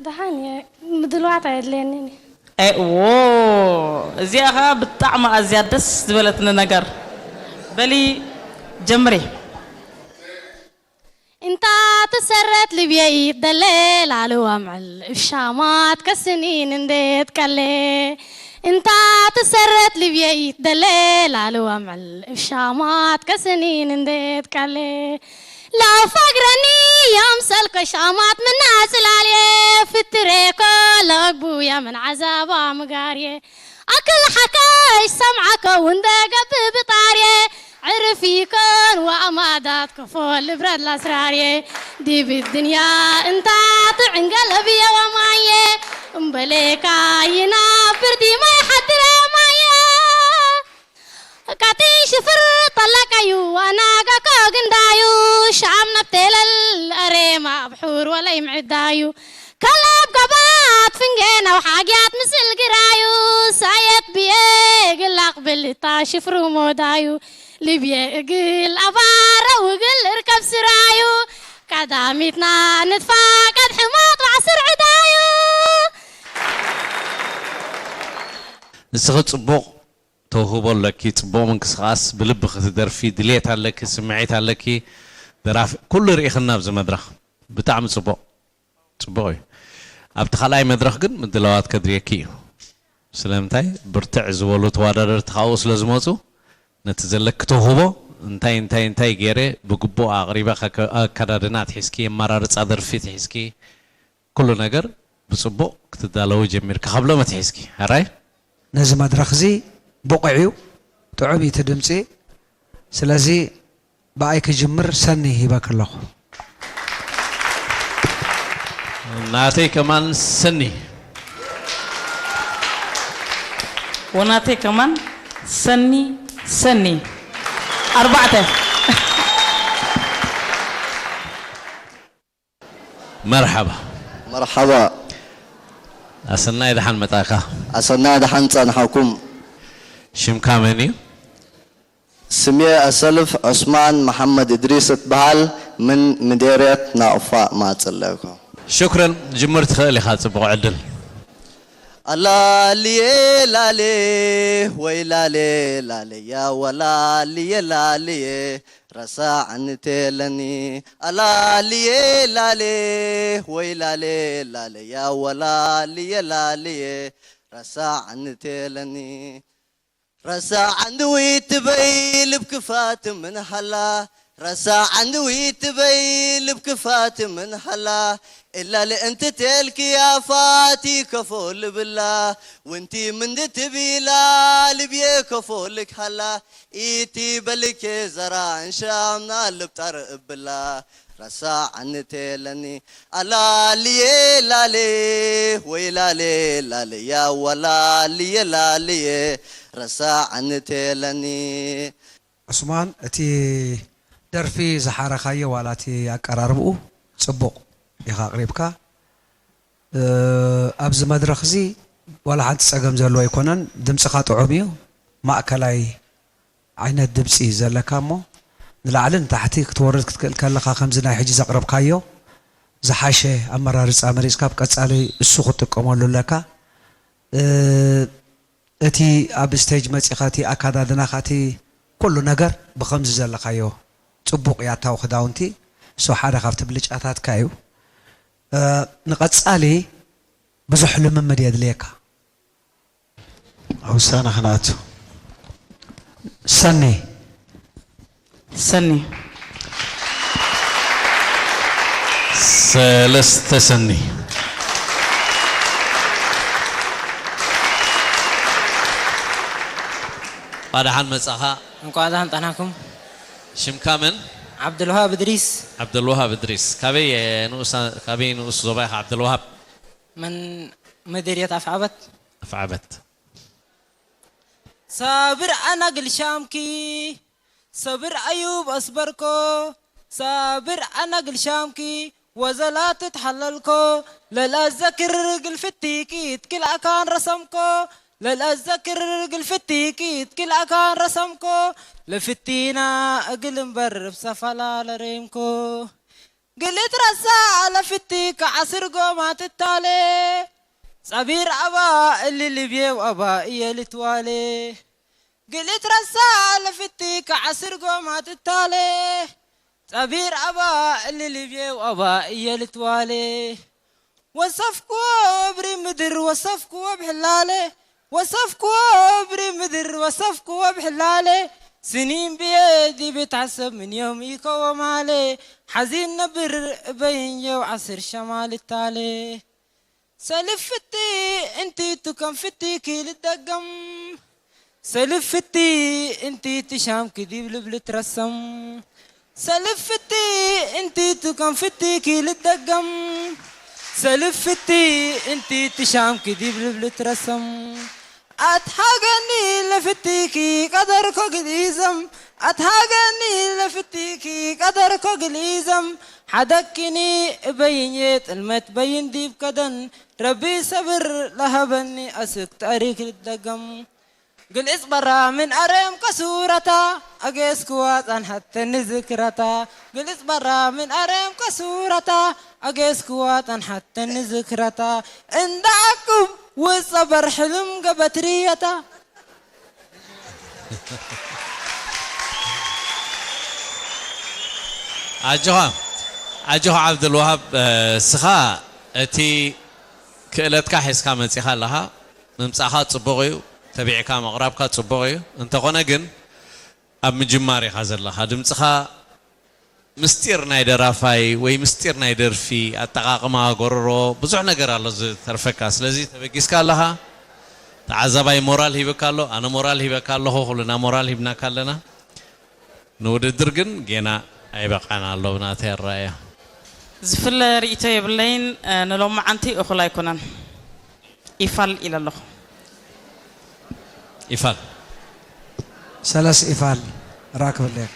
ደሓን እየ ምድልዋት ኣየድልየንን እዩ ኤዎ እዚኣ ኸዓ ብጣዕሚ ኣዝያ ደስ ዝበለትኒ ነገር በሊ ጀምሪ እንታ ተሰረት ልብየ ይደለ ላልዋ ምዕል እብ ሻማት ከስኒን እንዴት ቀሌ እንታ ተሰረት ልብየ ይደለ ላልዋ ምዕል እብ ሻማት ከስኒን እንዴት ቀሌ ላው ፈግረኒ ያምሰልከ ሻማት ምና ጽላልየ ፍትሬኮ ለግቡ የምን ዓዛባ ምጋርየ ኣክል ሓካይ ሰምዓከ ውንደ ገብእ ብጣርየ ዕርፍ ይከን ወኣማዳት ከፎ ልብረት ላስራርየ ዲብ ድንያ እንታ ትዕንገል እብየ ወማየ እምበሌካ ይናብር ዲማ ይሓድረ ማየ ካቲ ሽፍር ጠለቀዩ ኣናገኮ ግንዳዩ ሻም ነብቴለል ኣሬማ ብሑር ወለይ ምዕዳዩ ከላብ ገባት ፍንጌናው ሓግያት ምስል ግራዩ ሳየት ብየ ግላቕ ብልታ ሽፍሩ ሞዳዩ ልብየ እግል ኣባረ ውግል እርከብ ስራዩ ቀዳሚትና ንትፋቀድ ሕማት ባዕስር ዕዳዩ ንስኺ ጽቡቕ ተውህቦ ኣለኪ፣ ጽቡቕ ምንቅስቓስ፣ ብልቢ ክትደርፊ ድልየት ኣለኪ፣ ስምዒት ኣለኪ፣ ደራፊ፣ ኩሉ ርኢኽና ኣብዚ መድረኽ። ብጣዕሚ ጽቡቕ፣ ጽቡቕ እዩ። ኣብቲ ካልኣይ መድረኽ ግን ምድላዋት ከድልየኪ እዩ። ስለምንታይ ብርትዕ ዝበሉ ተወዳደርቲ ካብኡ ስለ ዝመጹ ነቲ ዘለኪ ተውህቦ እንታይ እንታይ እንታይ ገይረ ብግቡእ ኣቕሪበ ኣከዳድና ኣትሒዝኪ ኣመራርጻ ደርፊ ኣትሒዝኪ ኩሉ ነገር ብጽቡቕ ክትዳለዊ ጀሚርኪ ካብ ሎሚ ኣትሒዝኪ ኣራይ ነዚ መድረኽ እዚ ብቑዕ እዩ ጥዑም እዩ እቲ ድምፂ ስለዚ ብኣይ ክጅምር ሰኒ ሂበኪ ኣለኹ ናተይ ከማን ሰኒ ወናተይ ከማን ሰኒ ሰኒ ኣርባዕተ መርሓባ መርሓባ ኣሰናይ ደሓን መጻእካ ኣሰናይ ደሓን ጸንሓኩም ሽምካ መን እዩ ስሜ ኣሰልፍ ዑስማን መሓመድ እድሪስ እትበሃል ምን ምዴርየት ናቕፋ ማጽለኮ ሽክረን ጅምር ትኽእል ኢኻ ጽቡቕ ዕድል ኣላልየ ላሌ ወይ ላሌ ላሌያ ወላልየ ላልየ ረሳዕኒ ቴለኒ ኣላልየ ላሌ ወይ ላሌ ላሌያ ወላልየ ላልየ ረሳዕኒ ቴለኒ ረሳዕ እንድዊ ትበይ ልብ ክፋት ምን ሃላ ረሳዕ እንድዊ ትበይ ልብ ክፋት ምን ሃላ እላ ልእንቲ ቴልክያ ፋቲ ከፎ ልብላ ውንቲ ምንዲ ትቢላ ልብየ ከፎ ልክ ሃላ ኢቲ በልኬ ዘራ እንሻምና ልብ ጠር እብላ ረሳዕኒ ቴለኒ ኣላልየ ላሌ ወይ ላሌ ላሌያ ወላልየ ላልየ ረሳዕኒ ቴለኒ ዑስማን እቲ ደርፊ ዝሓረኻዮ ዋላ እቲ ኣቀራርብኡ ጽቡቕ ኢኻ ኣቕሪብካ ኣብዚ መድረኽ እዚ ዋላ ሓንቲ ጸገም ዘለዎ ኣይኮነን ድምፅኻ ጥዑም እዩ ማእከላይ ዓይነት ድምፂ ዘለካ እሞ ንላዕሊ ንታሕቲ ክትወርድ ክትክእል ከለኻ ከምዚ ናይ ሕጂ ዘቕረብካዮ ዝሓሸ ኣመራርፃ መሪፅካ ኣብ ቀፃሊ እሱ ክትጥቀመሉ ኣለካ። እ፣ እቲ ኣብ ስቴጅ መፂኻ እቲ ኣካዳድናኻ እቲ ኩሉ ነገር ብኸምዚ ዘለኻዮ ፅቡቕ ያታዊ ክዳውንቲ እሱ ሓደ ካብቲ ብልጫታትካ እዩ። እ፣ ንቐፃሊ ብዙሕ ልምምድ የድልየካ። ኣብ ውሳነ ክንኣቱ። ሰኒ። ሰኒ። ሰለስተ ሰኒ። እንኳዕ ደሓን መጻኻ። እንኳዕ ደሓን ጠናኩም። ሽምካ መን? ዓብዱልውሃብ እድሪስ። ዓብዱልውሃብ እድሪስ። ካበይ ንኡሳ-፣ ካበይ ንኡስ ዞባ ኢኻ ዓብዱልውሃብ? መን መደርየት ኣፍዓበት። ኣፍዓበት። ሳብር ኣናግል ሻምኪ፣ ሰብር ኣዩብ ኣስበርኮ፣ ሳብር ኣናግል ሻምኪ፣ ወዘላት ትሓለልኮ፣ ለልኣዘክር ግልፍቲ ኪት ክልኣካን ረሰምኮ፣ ለልኣዘክር ግልፍቲ ኪት ክልኣካን ረሰምኮ፣ ለፍቲና እግል እምበር ብሰፈላ ለሬምኮ። ግልት ረሳ ለፍቲ ከዓስር ጎማ ትታሌ፣ ጸቢር ኣባ እሊ ልብየው ኣባ እየ ልትዋሌ። ግልት ረሳ ለፍቲ ከዓስር ጎማ ትታሌ፣ ጸቢር ኣባ እሊ ልብየው ኣባ እየ ልትዋሌ። ወሰፍክዎ እብሪ ምድር ወሰፍክዎ ብሕላለ፣ ወሰፍክዎ እብሪ ምድር ወሰፍክዎ ብሕላለ፣ ስኒን ብየ ዲብ ተሓሰብ ምን ዮም ኢከወማለ፣ ሓዚን ነብር እበይን የው ዓስር ሸማልታለ። ሰልፍቲ እንቲቱ ከም ፍቲ ክልደገም፣ ሰልፍቲ እንቲቱ ሻም ክዲብ ልብል ትረሰም። ሰልፍቲ እንቲቱ ከም ፍቲ ክልደገም፣ ሰልፍቲ እንቲቱ ሻም ክዲብ ልብል ትረሰም። ኣትሃገኒ ለፍቲኪ ቀደርኮ ግልኢዘም፣ ኣትሃገኒ ለፍቲኪ ቀደርኮ ግልኢዘም፣ ሓደኪኒ እበይን የጥልመት በይን ዲብ ከደን፣ ረቢ ሰብር ለሃበኒ ኣስክ ታሪክ ልደገም። ግልጽ በራ ምን ኣረም ከሱረታ፣ ኣገስክዋ ጸንሐተኒ ዝክረታ። ግልጽ በራ ምን ኣረም ከሱረታ፣ ኣገስክዋ ጸንሐተኒ ዝክረታ። እንዳ ዓቅብ ውጸ በር ሕልም ገበትርየታ። ኣጆኻ፣ ኣጆኻ ዓብዱልዋሃብ፣ እ፣ ስኻ እቲ ክእለትካ ሒዝካ መጺኻ ኣለኻ። ምምጻእኻ ጽቡቕ እዩ፣ ተቢዕካ ምቕራብካ ጽቡቕ እዩ። እንተኾነ ግን ኣብ ምጅማር ኢኻ ዘለኻ። ድምጽኻ ምስጢር ናይ ደራፋይ ወይ ምስጢር ናይ ደርፊ፣ ኣጠቓቕማ ጎረሮ፣ ብዙሕ ነገር ኣሎ ዝተርፈካ። ስለዚ ተበጊስካ ኣለኻ። ተዓዛባይ ሞራል ሂብካ ኣሎ፣ ኣነ ሞራል ሂበካ ኣለኹ፣ ኩልና ሞራል ሂብናካ ኣለና። ንውድድር ግን ጌና ኣይበቃን ኣሎ፣ ብናተይ ኣረኣእያ። ዝፍለ ርእይቶ የብለይን፣ እ፣ ንሎማዓንቲ እኹል ኣይኮነን። ይፋል ኢለ ኣለኹ። ይፋል። ሰለስ ኢፋል ራክብለይ።